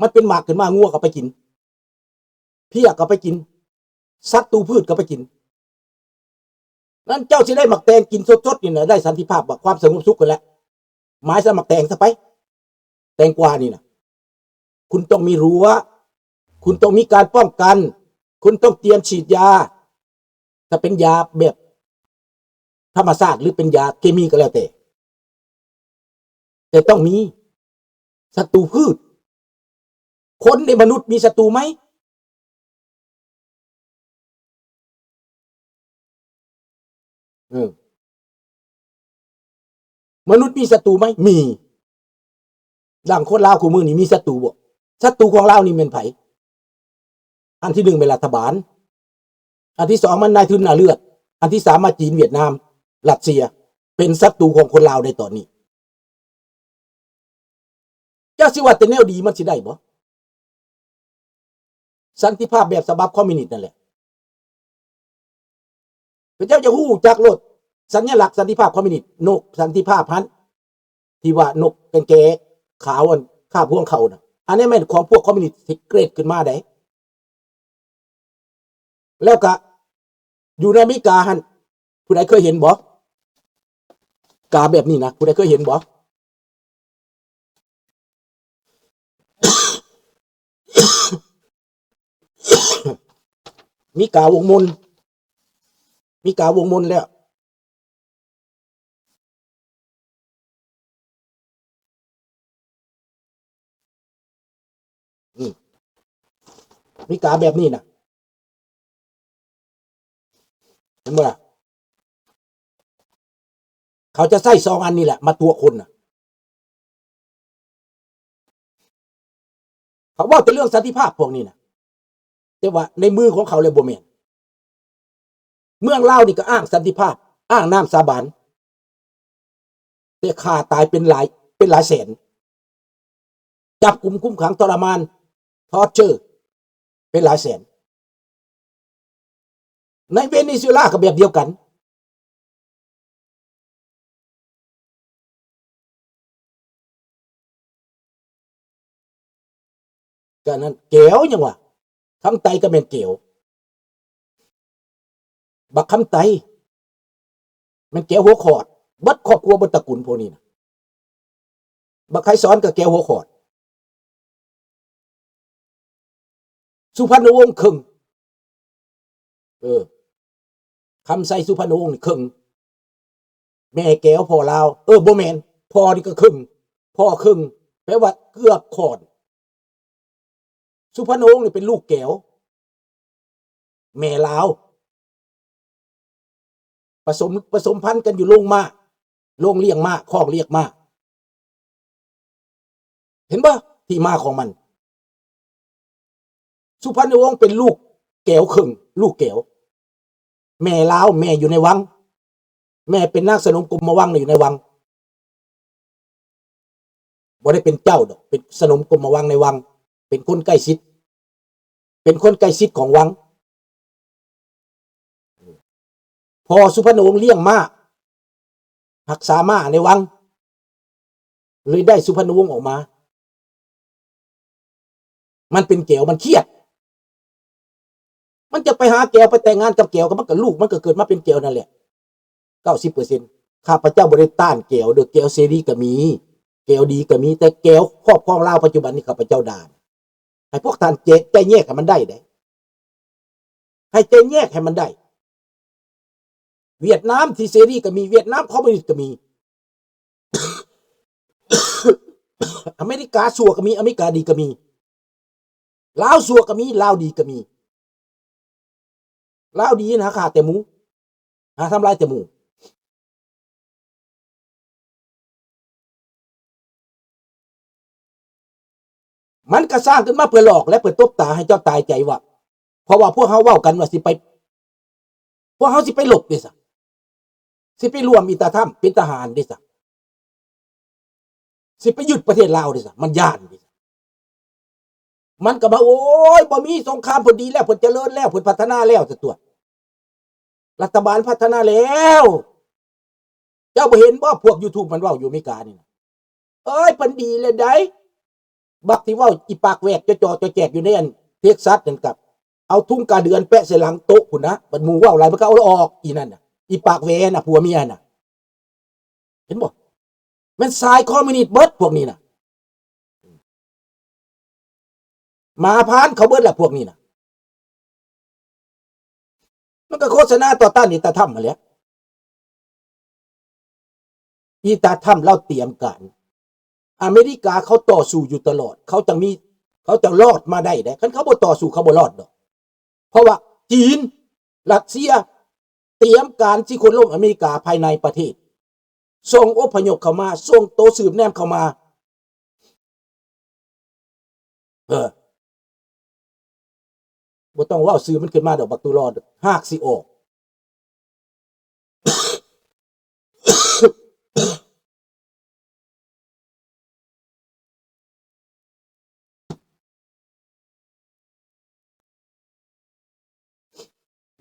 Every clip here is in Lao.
ມັນເປັນໝາກຂຶ້ນມາ ງົວກໍໄປກິນ ເພຍກໍໄປກິນ ສັດຕູພືດກໍໄປກິນ. ນັ້ນເຈົ້າຊິໄດ້ໝາກແຕງກິນສົດໆນີ້ນະ ໄດ້ສັນຕິພາບວ່າ ຄວາມສະຫງົບສຸກຫັ້ນແຫຼະ. ໝາຍສະໝາກແຕງຊະໄປ ແຕງກວານີ້ນະ ຄຸນຕ້ອງມີຮົ້ວ ຄຸນຕ້ອງມີການປ້ອງກັນ ຄຸນຕ້ອງຕຽມສີດຢາ ຖ້າເປັນຢາແບບທຳມະຊາດ ຫຼື ເປັນຢາເຄມີກໍແລ້ວແຕ່ ແຕ່ຕ້ອງມີສັດຕູພືດ. ຄົນໃນມະນຸດມີສັດຕູໄໝ? ເອີ ມະນຸດມີສັດຕູໄໝ? ມີ. ດັ່ງຄົນລາວຄູ່ມື້ນີ້ມີສັດຕູບໍ່? ສັດຕູຂອງລາວນີ້ແມ່ນໃຜ? ອັນທີໜຶ່ງແມ່ນລັດຖະບານ, ອັນທີສອງມັນນາຍທຶນໜ້າເລືອດ, ອັນທີສາມມາຈີນ, ຫວຽດນາມ, ຣັດເຊຍ ເປັນສັດຕູຂອງຄົນລາວໃນຕອນນີ້. ເຈົ້າຊິວ່າແຕ່ແນວດີມັນຊິໄດ້ບໍ່? ສັນຕິພາບແບບສະບັບຄອມມິວນິດນັ້ນແຫຼະ. ພວກເຈົ້າຈະຮູ້ຈັກໂລດ ສັນຍະລັກສັນຕິພາບຄອມມິວນິດ, ນົກສັນຕິພາບຫັ້ນ ທີ່ວ່ານົກແກງແກຂາວ ອັນຄາບຫ່ວງເຂົານະ, ອັນນີ້ແມ່ນຂອງພວກຄອມມິວນິດທີ່ເກຣດຂຶ້ນມາໃດ. ແລ້ວກະຢູ່ໃນອາເມລິກາຫັ້ນ ຜູ້ໃດເຄີຍເຫັນບໍ່? ກາແບບນີ້ນະ ຜູ້ໃດເຄີຍເຫັນບໍ່? ມີກາວົງມົນ ມີກາວົງມົນແລ້ວ. ອືມ ມີກາແບບນີ້ນະ ເຫັນບໍ່ລະ? ເຂົາຈະໃຊ້ສອງອັນນີ້ແຫຼະມາຕົວະຄົນນະ. ເຂົາເວົ້າແຕ່ເລື່ອງສັນຕິພາບພວກນີ້ນະ ແຕ່ວ່າໃນມືຂອງເຂົາແລ້ວບໍ່ແມ່ນ. ເມືອງລາວນີ້ກໍອ້າງສັນຕິພາບ, ອ້າງນ້ຳສາບານ, ແຕ່ຂ້າຕາຍເປັນຫຼາຍ, ເປັນຫຼາຍແສນ, ຈັບກຸມຄຸມຂັງທໍລະມານ, ທອດເຈີ ເປັນຫຼາຍແສນ. ໃນເວເນຊູເອລາກໍແບບດຽວກັນ. ກະນັ້ນ ແກວຫຍັງວະ? ຄຳໄຕກໍແມ່ນແກວ. ບັກຄຳໄຕ ແມ່ນແກວຫົວຂອດ, ເບິດຄອບຄົວເບິດຕະກຸນພວກນີ້ນະ. ບັກໄຄສອນກໍແກວຫົວຂອດ. ສຸພັນນະວົງເຄິ່ງ. ເອີ ຄຳໄຊ ສຸພັນນະວົງນີ້ເຄິ່ງ. ແມ່ແກວພໍ່ລາວ. ເອີ ບໍ່ແມ່ນ, ພໍ່ນີ້ກໍເຄິ່ງ, ພໍ່ເຄິ່ງ ແປວ່າເກືອບຂອດ. ສຸພັນນະວົງນີ້ເປັນລູກແກວ ແມ່ລາວ ປະສົມ ປະສົມພັນກັນຢູ່ໂລງມ້າ ໂລງລ້ຽງມ້າ ຄອກລ້ຽງມ້າ. ເຫັນບໍ່ ທີ່ມາຂອງມັນ? ສຸພັນນະວົງເປັນລູກແກວເຄິ່ງ, ລູກແກວ ແມ່ລາວ, ແມ່ຢູ່ໃນວັງ, ແມ່ເປັນນາງສະໜົມກົມມະວັງຢູ່ໃນວັງ. ບໍ່ໄດ້ເປັນເຈົ້າດອກ, ເປັນສະໜົມກົມມະວັງໃນວັງ, ເປັນຄົນໃກ້ຊິດ, ເປັນຄົນໃກ້ຊິດຂອງວັງ. ພໍ່ສຸພັນນະວົງລ້ຽງມ້າ, ຮັກສາມ້າໃນວັງ, ເລີຍໄດ້ສຸພັນນະວົງອອກມາ. ມັນເປັນແກວ, ມັນຄຽດ. ມັນຈະໄປຫາແກວ, ໄປແຕ່ງງານກັບແກວ, ກໍມັນກໍລູກມັນກໍເກີດມາເປັນແກວນັ້ນແຫຼະ ເກົ້າສິບເປີເຊັນ. ຂ້າພະເຈົ້າບໍ່ໄດ້ຕ້ານແກວເດີ້, ແກວເສລີກໍມີ, ແກວດີກໍມີ, ແຕ່ແກວຄອບຄອງລາວປັດຈຸບັນນີ້ ຂ້າພະເຈົ້າດ່າ. ໃຫ້ພວກທ່ານແຈກ ແຈກແຍກໃຫ້ມັນໄດ້ເດ້, ໃຫ້ແຈກແຍກໃຫ້ມັນໄດ້. ຫວຽດນາມທີ່ເສລີກໍມີ, ຫວຽດນາມຄອມມິວນິດກໍມີ. ອາເມລິກາຊົ່ວກໍມີ, ອາເມລິກາດີກໍມີ. ລາວຊົ່ວກໍມີ, ລາວດີກໍມີ. ລາວດີນະ ຫາຂ້າແຕ່ໝູ, ຫາທຳລາຍແຕ່ໝູ. ມັນກໍສ້າງຂຶ້ນມາເພື່ອຫຼອກ ແລະ ເພື່ອຕົບຕາໃຫ້ເຈົ້າຕາຍໃຈວ່າ ເພາະວ່າພວກເຮົາເວົ້າກັນວ່າຊິໄປ ພວກເຮົາຊິໄປລົບເດ້ຊະ, ຊິໄປຮ່ວມອີຕາທຳເປັນທະຫານເດ້ຊະ, ຊິໄປຍຶດປະເທດລາວເດ້ຊະ, ມັນຢ້ານເດ້ຊະ. ມັນກໍວ່າ ໂອ້ຍ ບໍ່ມີສົງຄາມ, ເພິ່ນດີແລ້ວ, ເພິ່ນຈະເລີນແລ້ວ, ເພິ່ນພັດທະນາແລ້ວຊະຕົວະ. ລັດຖະບານພັດທະນາແລ້ວ. ເຈົ້າບໍ່ເຫັນບໍ່ ພວກຢູທູບມັນເວົ້າຢູ່ອາເມລິການີ້ນະ? ເອີຍ ເພິ່ນດີແລ້ວໃດ໋. ບັກທີ່ເວົ້າອີປາກແຫວກຈໍ່ໆແຈກຢູ່ໃນອັນເທັກຊັສນັ້ນ ກັບເອົາທຸງກາເດືອນແປະໃສ່ຫຼັງໂຕະພຸ້ນນະ, ບັດໝູ່ເວົ້າຫຼາຍມັນກໍເອົາອອກ ອີນັ້ນນະ ອີປາກແຫວນນະ ຜົວເມຍນະ. ເຫັນບໍ່? ແມ່ນສາຍຄອມມິວນິດເບິດພວກນີ້ນະ. ໝາພານເຂົາເບິດລະພວກນີ້ນະ. ມັນກໍໂຄສະນາຕໍ່ຕ້ານອີຕາທຳຫັ້ນແຫຼະ. ອີຕາທຳລາວຕຽມການ. ອາເມລິກາເຂົາຕໍ່ສູ້ຢູ່ຕະຫຼອດ. ເຂົາຈັ່ງມີ ເຂົາຈັ່ງລອດມາໄດ້ເດ້. ຄັນເຂົາບໍ່ຕໍ່ສູ້ ເຂົາບໍ່ລອດດອກ. ເພາະວ່າຈີນ, ຣັດເຊຍ ຕຽມການຊິໂຄ່ນລົ້ມອາເມລິກາພາຍໃນປະເທດ. ສົ່ງອົບພະຍົບເຂົ້າມາ, ສົ່ງໂຕສືບແນມເຂົ້າມາ. ເອີ ບໍ່ຕ້ອງເວົ້າຊື່ມັນຂຶ້ນມາດອກ ບັກຕຸລໍ ຮາກຊິອອກ.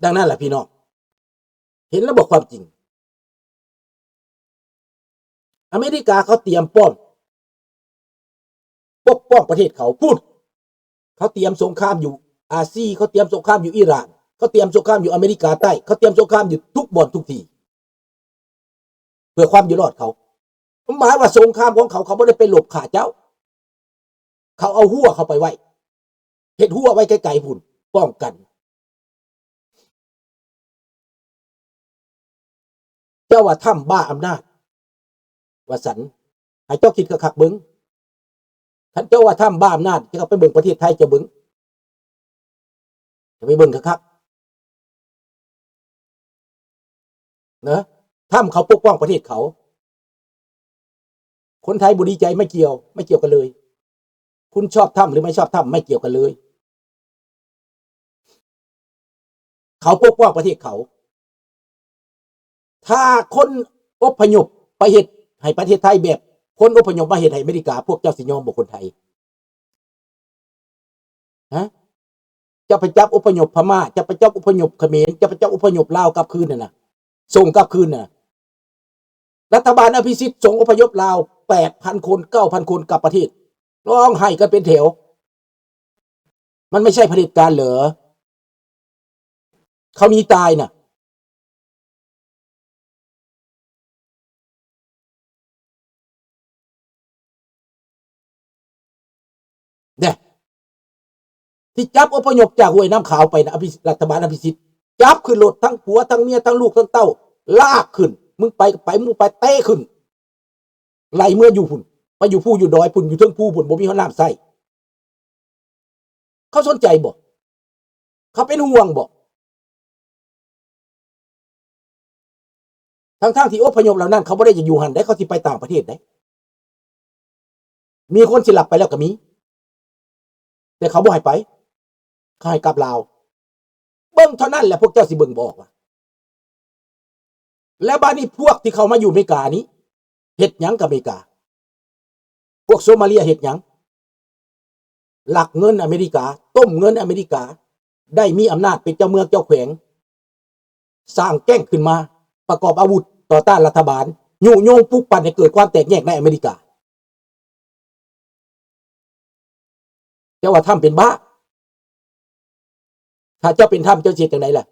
ດັ່ງນັ້ນລະພີ່ນ້ອງ ເຫັນແລ້ວບໍ່ຄວາມຈິງ? ອາເມລິກາເຂົາຕຽມປ້ອມ ປົກປ້ອງປະເທດເຂົາພຸ້ນ. ເຂົາຕຽມສົງຄາມຢູ່ອາຊີ, ເຂົາຕຽມສົງຄາມຢູ່ອີຣານ, ເຂົາຕຽມສົງຄາມຢູ່ອາເມລິກາໃຕ້, ເຂົາຕຽມສົງຄາມຢູ່ທຸກບ່ອນທຸກທີ່ ເພື່ອຄວາມຢູ່ລອດເຂົາ. ໝາຍວ່າສົງຄາມຂອງເຂົາ, ເຂົາບໍ່ໄດ້ໄປລົບຂ້າເຈົ້າ. ເຂົາເອົາຮົ້ວເຂົາໄປໄວ້, ເຮັດຮົ້ວໄວ້ໄກໆພຸ້ນ, ປ້ອງກັນ. ເຈົ້າວ່າທຳບ້າອຳນາດ ວ່າຊັ້ນ, ໃຫ້ເຈົ້າຄິດຄັກໆເບິ່ງ. ຄັນເຈົ້າວ່າທຳບ້າອຳນາດ, ເຈົ້າໄປເບິ່ງປະເທດໄທເຈົ້າເບິ່ງ. ເຈົ້າໄປເບິ່ງຄັກໆ ເນາະ. ທຳເຂົາປົກປ້ອງປະເທດເຂົາ. ຄົນໄທບໍ່ດີໃຈ ໄມ່ກ່ຽວ, ໄມ່ກ່ຽວກັນເລີຍ. ຄຸນຊອບທຳ ຫຼື ໄມ່ຊອບທຳ ໄມ່ກ່ຽວກັນເລີຍ. ເຂົາປົກປ້ອງປະເທດເຂົາ. ຖ້າຄົນອົບພະຍົບໄປເຮັດໃຫ້ປະເທດໄທແບບຄົນອົບພະຍົບມາເຮັດໃຫ້ອາເມລິກາ, ພວກເຈົ້າຊິຍອມບໍ່ຄົນໄທ? ຮະ? ເຈົ້າໄປຈັບອົບພະຍົບພະມ້າ, ເຈົ້າໄປຈັບອົບພະຍົບຂະເໝນ, ເຈົ້າໄປຈັບອົບພະຍົບລາວກັບຄືນນັ້ນນະ, ສົ່ງກັບຄືນນະ. ລັດຖະບານອະພິສິດສົ່ງອົບພະຍົບລາວແປດພັນຄົນ, ເກົ້າພັນຄົນກັບປະເທດ. ຮ້ອງໄຫ້ກັນເປັນແຖວ. ມັນໄມ່ໃຊ່ຜະເດັດການເຫຼືອ? ເຂົາໜີຕາຍນະ. ເດ້ ທີ່ຈັບອົບພະຍົບຈາກຫ້ວຍນ້ຳຂາວໄປນະ, ອະພິ ລັດຖະບານອະພິສິດ ຈັບຂຶ້ນລົດ ທັງຜົວ ທັງເມຍ ທັງລູກ ທັງເຕົ້າ ລາກຂຶ້ນ. ມຶງໄປກໍໄປ, ມຶງໄປເຕະຂຶ້ນ. ໄລ່ເມືອຢູ່ພຸ້ນ, ໄປຢູ່ພູຢູ່ດອຍພຸ້ນ, ຢູ່ເທິງພູພຸ້ນ, ບໍ່ມີຮອດນ້ຳໃຊ້. ເຂົາສົນໃຈບໍ່? ເຂົາເປັນຫ່ວງບໍ່? ທັງໆທີ່ອົບພະຍົບເຫຼົ່ານັ້ນ ເຂົາບໍ່ໄດ້ຢາກຢູ່ຫັ້ນເດ້, ເຂົາຊິໄປຕ່າງປະເທດເດ້. ມີຄົນຊິລັບໄປແລ້ວກໍມີ, ແຕ່ເຂົາບໍ່ໃຫ້ໄປ, ເຂົາໃຫ້ກັບລາວ. ເບິ່ງເທົ່ານັ້ນແຫຼະ ພວກເຈົ້າຊິເບິ່ງບໍ່ອອກວ່າ. ແລ້ວບາດນີ້ພວກທີ່ເຂົ້າມາຢູ່ອາເມລິການີ້ ເຮັດຫຍັງກັບອາເມລິກາ? ພວກໂຊມາເລຍເຮັດຫຍັງ? ລັກເງິນອາເມລິກາ, ຕົ້ມເງິນອາເມລິກາ, ໄດ້ມີອຳນາດເປັນເຈົ້າເມືອງເຈົ້າແຂວງ, ສ້າງແກ້ງຂຶ້ນມາ, ປະກອບອາວຸດຕໍ່ຕ້ານລັດຖະບານ, ຍຸຍົງປຸກປັ່ນໃຫ້ເກີດຄວາມແຕກແຍກໃນອາເມລິກາ. ເຈົ້າວ່າທຳເປັນບ້າ. ຖ້າເຈົ້າເປັນທຳ ເຈົ້າຊິເຮັດຈັ່ງໃດລະ?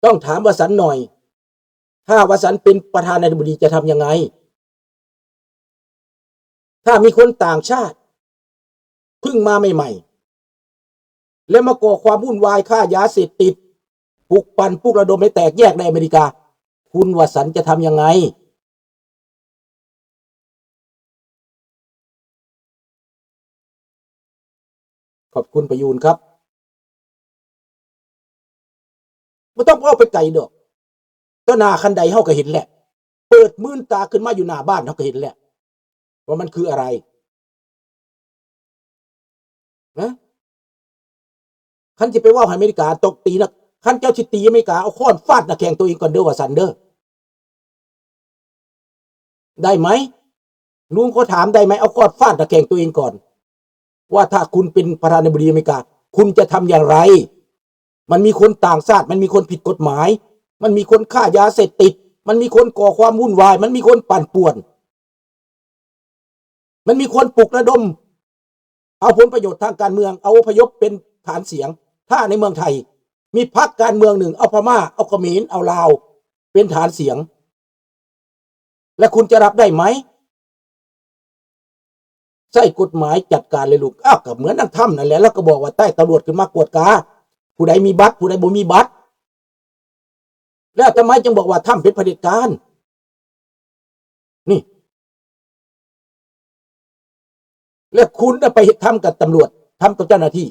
ຕ້ອງຖາມວະສັນໜ່ອຍ. ຖ້າວະສັນເປັນປະທານາທິບໍດີ ຈະທຳຍັງໄງ? ຖ້າມີຄົນຕ່າງຊາດເພິ່ງມາໃໝ່ໆ ແລະ ມາກໍ່ຄວາມວຸ່ນວາຍ, ຄ້າຢາເສບຕິດ, ປຸກປັ່ນ, ປຸກລະດົມໃຫ້ແຕກແຍກໃນອາເມລິກາ, ຄຸນວະສັນຈະທຳຍັງໄງ? ຂອບຄຸນປະຢູນຄັບ. ບໍ່ຕ້ອງເວົ້າໄປໄກດອກ, ຕໍ່ໜ້າຄັນໃດເຮົາກໍເຫັນແຫຼະ, ເປີດມືນຕາຂຶ້ນມາຢູ່ໜ້າບ້ານເຮົາກໍເຫັນແຫຼະ ວ່າມັນຄືອະໄລ. ນະ ຄັນຊິໄປເວົ້າໃຫ້ອາເມລິກາຕົບຕີນະ, ຄັນເຈົ້າຊິຕີອາເມລິກາ ເອົາຄ້ອນຟາດໜ້າແຂ້ງຕົວເອງກ່ອນເດີ ວ່າຊັ້ນເດີ. ໄດ້ໄໝ? ລຸງຂໍຖາມໄດ້ໄໝ? ເອົາຄ້ອນຟາດໜ້າແຂ້ງຕົວເອງກ່ອນ ວ່າຖ້າຄຸນເປັນປະທານາທິບໍດີອາເມລິກາ ຄຸນຈະທຳຢ່າງໄລ? ມັນມີຄົນຕ່າງຊາດ, ມັນມີຄົນຜິດກົດໝາຍ, ມັນມີຄົນຄ້າຢາເສບຕິດ, ມັນມີຄົນກໍ່ຄວາມວຸ່ນວາຍ, ມັນມີຄົນປັ່ນປ່ວນ, ມັນມີຄົນປຸກລະດົມ ເອົາຜົນປະໂຫຍດທາງການເມືອງ ເອົາອະພະຍົບເປັນຖານສຽງ. ຖ້າໃນເມືອງໄທມີພັກການເມືອງໜຶ່ງ ເອົາພະມ້າ ເອົາຂະເໝນ ເອົາລາວເປັນຖານສຽງ ແລະ ຄຸນຈະຮັບໄດ້ໄໝ? ໃຊ້ກົດໝາຍຈັດການເລີຍລູກ. ອ້າວ ກໍເໝືອນນາງທຳນັ້ນແຫຼະ ລາວກໍບອກວ່າ ໃຕ້ຕຳຫຼວດຂຶ້ນມາກວດກາ ຜູ້ໃດມີບັດ ຜູ້ໃດບໍ່ມີບັດ. ແລ້ວທຳໄມຈຶ່ງບອກວ່າທຳເປັນຜະເດັດການ? ນີ້ ແລ້ວຄຸນໄປເຮັດທຳກັບຕຳຫຼວດ ທຳກັບເຈົ້າໜ້າທີ່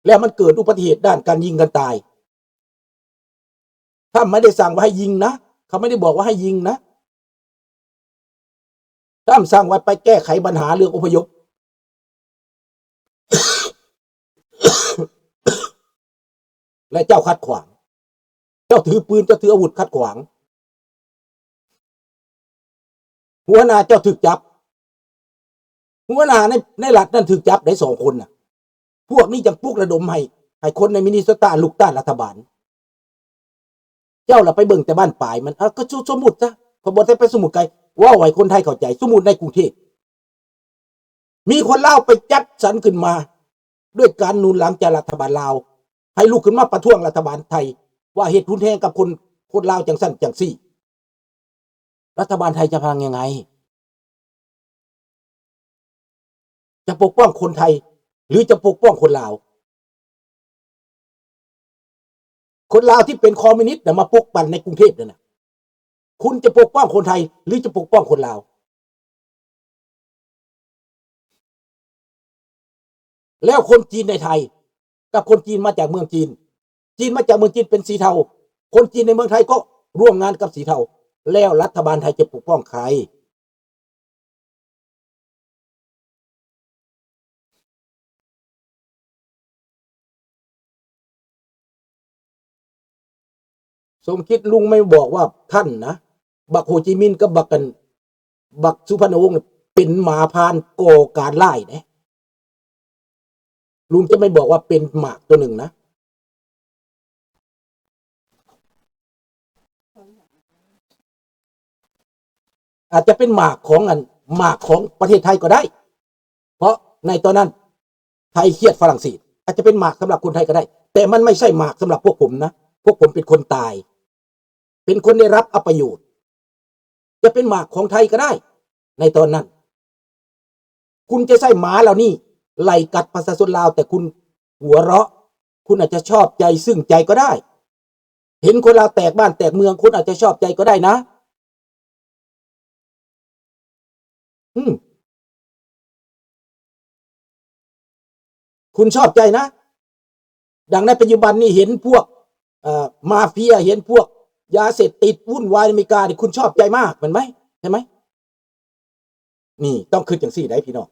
ແລ້ວມັນເກີດອຸບັດຕິເຫດດ້ານການຍິງກັນຕາຍ. ທຳໄມ່ໄດ້ສັ່ງວ່າໃຫ້ຍິງນະ ເຂົາໄມ່ໄດ້ບອກວ່າໃຫ້ຍິງນະ. ທຳສັ່ງວ່າໄປແກ້ໄຂບັນຫາເລື່ອງອົບພະຍົບ ແລະ ເຈົ້າຂັດຂວາງ. ເຈົ້າຖືປືນ ເຈົ້າຖືອາວຸດຂັດຂວາງ. ຫົວໜ້າເຈົ້າຖືກຈັບ. ຫົວໜ້າໃນ ໃນລັດນັ້ນຖືກຈັບໄດ້ສອງຄົນນະ. ພວກນີ້ຈັ່ງປຸກລະດົມໃຫ້ ໃຫ້ຄົນໃນມິນິໂຊຕາລຸກຕ້ານລັດຖະບານ. ເຈົ້າລະໄປເບິ່ງແຕ່ບ້ານປາຍມັນ. ເອົາ ກໍສົມມຸດຊະ ຂ້ອຍບໍ່ໄດ້ໄປສົມມຸດໄກ ເວົ້າໃຫ້ຄົນໄທເຂົ້າໃຈ. ສົມມຸດໃນກຸງເທບ ມີຄົນລາວໄປຈັດສັນຂຶ້ນມາ ດ້ວຍການໜູນຫຼັງຈາກລັດຖະບານລາວ ໃຫ້ລຸກຂຶ້ນມາປະທ້ວງລັດຖະບານໄທ ວ່າເຮັດຮຸນແຮງກັບຄົນ ຄົນລາວຈັ່ງຊັ້ນຈັ່ງຊີ້. ລັດຖະບານໄທຈະວ່າຍັງໄງ? ຈະປົກປ້ອງຄົນໄທ ຫຼື ຈະປົກປ້ອງຄົນລາວ? ຄົນລາວທີ່ເປັນຄອມມິວນິດນະ ມາປຸກປັ່ນໃນກຸງເທບນັ້ນນະ ຄຸນຈະປົກປ້ອງຄົນໄທ ຫຼື ຈະປົກປ້ອງຄົນລາວ? ແລ້ວຄົນຈີນໃນໄທ ກັບຄົນຈີນມາຈາກເມືອງຈີນ ຈີນມາຈາກເມືອງຈີນເປັນສີເທົາ ຄົນຈີນໃນເມືອງໄທກໍຮ່ວມງານກັບສີເທົາ ແລ້ວລັດຖະບານໄທຈະປົກປ້ອງໃຄ? ສົມຄິດລຸງໄມ່ບອກວ່າທ່ານນະ ບັກໂຮຈິມິນກັບບັກກັນ ບັກສຸພັນນະວົງເປັນໝາພານກໍ່ການຮ້າຍເດ້. ລຸງຈະໄມ່ບອກວ່າເປັນໝາກຕົວໜຶ່ງນະ ອາດຈະເປັນໝາກຂອງອັນ ໝາກຂອງປະເທດໄທກໍໄດ້ ເພາະໃນຕອນນັ້ນໄທຄຽດຝຣັ່ງເສດ ອາດຈະເປັນໝາກສຳລັບຄົນໄທກໍໄດ້ ແຕ່ມັນໄມ່ໃຊ່ໝາກສຳລັບພວກຜົມນະ ພວກຜົມເປັນຄົນຕາຍ ເປັນຄົນໄດ້ຮັບອັບປະໂຫຍດ ຈະເປັນໝາກຂອງໄທກໍໄດ້ໃນຕອນນັ້ນ. ຄຸນຈະໃຊ້ໝາເຫຼົ່ານີ້ໄລ່ກັດປະຊາຊົນລາວ ແຕ່ຄຸນຫົວເຣາະ ຄຸນອາດຈະຊອບໃຈຊຶ້ງໃຈກໍໄດ້ ເຫັນຄົນລາວແຕກບ້ານແຕກເມືອງ ຄຸນອາດຈະຊອບໃຈກໍໄດ້ນະ ອືມ ຄຸນຊອບໃຈນະ. ດັ່ງໃນປັດຈຸບັນນີ້ເຫັນພວກ ເອີ ມາເຟຍ ເຫັນພວກຢາເສບຕິດວຸ້ນວາຍໃນອາເມລິການີ້ ຄຸນຊອບໃຈມາກແມ່ນໄໝ? ໃຊ່ໄໝ? ນີ້ຕ້ອງຄິດຈັ່ງຊີ້ໄດ໋ພີ່ນ້ອງ.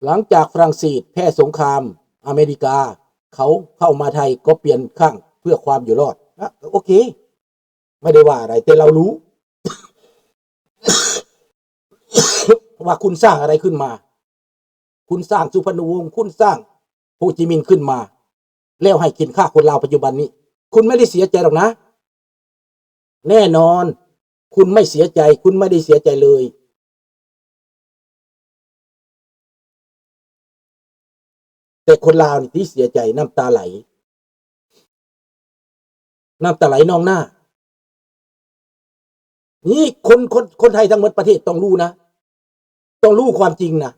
ຫຼັງຈາກຝຣັ່ງເສດແພ້ສົງຄາມ ອາເມລິກາເຂົາເຂົ້າມາໄທກໍປ່ຽນຂ້າງເພື່ອຄວາມຢູ່ລອດ. ນະ ໂອເຄ ໄມ່ໄດ້ວ່າອະໄລ ແຕ່ເຮົາຮູ້ ວ່າຄຸນສ້າງອະໄລຂຶ້ນມາ. ຄຸນສ້າງສຸພັນນະວົງ ຄຸນສ້າງໂຮຈິມິນຂຶ້ນມາ ແລ້ວໃຫ້ເຂັນຂ້າຄົນລາວປັດຈຸບັນນີ້ ຄຸນໄມ່ໄດ້ເສຍໃຈດອກນະ. ແນ່ນອນ ຄຸນໄມ່ເສຍໃຈ ຄຸນໄມ່ໄດ້ເສຍໃຈເລີຍ. ແຕ່ຄົນລາວນີ້ຕິເສຍໃຈ ນ້ຳຕາໄຫຼ ນ້ຳຕາໄຫຼນອງໜ້າ. ນີ້ຄົນ ຄົນ ຄົນໄທທັງໝົດປະເທດຕ້ອງຮູ້ນະ ຕ້ອງຮູ້ຄວາມຈິງນະ.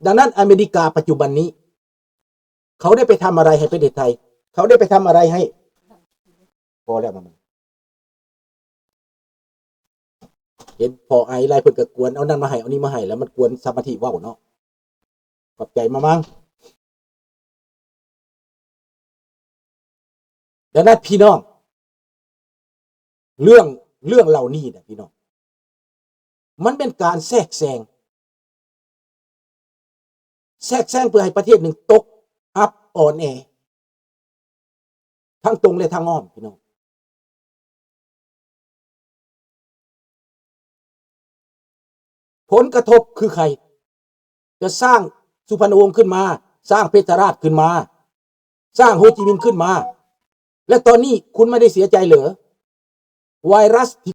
ດັ່ງນັ້ນອາເມລິກາປັດຈຸບັນນີ້ ເຂົາໄດ້ໄປທຳອະໄລໃຫ້ປະເທດໄທ? ເຂົາໄດ້ໄປທຳອະໄລໃຫ້? ພໍແລ້ວ ມາ ເຫັນພໍ່ໄອຫຼາຍ ເພິ່ນກໍກວນເອົານັ້ນມາໃຫ້ ເອົານີ້ມາໃຫ້ ແລ້ວມັນກວນສະມາທິເວົ້າເນາະ. ຂອບໃຈມາມັງ. ດັ່ງນັ້ນພີ່ນ້ອງ ເລື່ອງ ເລື່ອງເຫຼົ່ານີ້ນະພີ່ນ້ອງ ມັນເປັນການແຊກແຊງ ແຊກແຊງເພື່ອໃຫ້ປະເທດໜຶ່ງຕົກອັບອ່ອນແອ ທັງຕົງ ແລະ ທັງອ້ອມ ພີ່ນ້ອງ. ຜົນກະທົບຄືໃຄ? ຈະສ້າງສຸພັນນະວົງຂຶ້ນມາ, ສ້າງເພັດຊະລາດຂຶ້ນມາ, ສ້າງໂຮຈິມິນຂຶ້ນມາ ແລະ ຕອນນີ້ຄຸນໄມ່ໄດ້ເສຍໃຈເຫຼືອ? ໄວຣັສທີ່